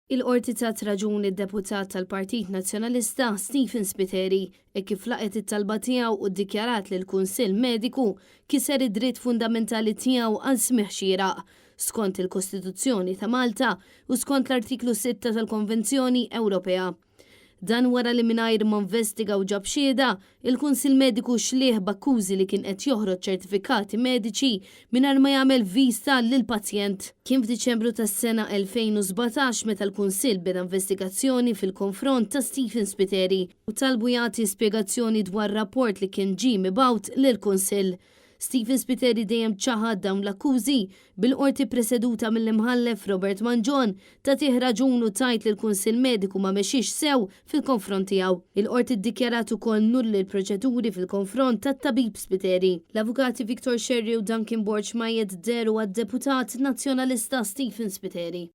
Il-Qorti tat raġun lid-Deputat tal-Partit Nazzjonalista Stephen Spiteri hekk kif laqgħet it-talba tiegħu u ddikjarat li l-Kunsill Mediku kiser id-dritt fundamentali tiegħu għal smigħ xieraq, skont il-Kostituzzjoni ta' Malta u skont l-Artiklu 6 tal-Konvenzjoni Ewropea. Dan wara li mingħajr ma nvestiga u ġab xhieda, il-Kunsill Mediku xlieh b'akkużi li kien qed joħroġ ċertifikati mediċi mingħajr ma jagħmel vista lill-pazjent. Kien f'Diċembru tas-sena 2017 meta l-Kunsill beda investigazzjoni fil-konfront ta' Stephen Spiteri u talbu jagħti spjegazzjoni dwar rapport li kien ġie mibgħut lill-Kunsill. Stephen Spiteri dejjem ċaħad dawn l-akkużi, bil-Qorti ppreseduta mill-Imħallef Robert Mangion tagħtih raġun u tgħid li l-Kunsill Mediku ma mexiex sew fil-konfront tiegħu. Il-Qorti ddikjarat ukoll nulli l-proċeduri fil-konfront tat-tabib Spiteri. L-Avukati Victor Scerri u Duncan Borg Majed dehru għad-Deputat Nazzjonalista Stephen Spiteri.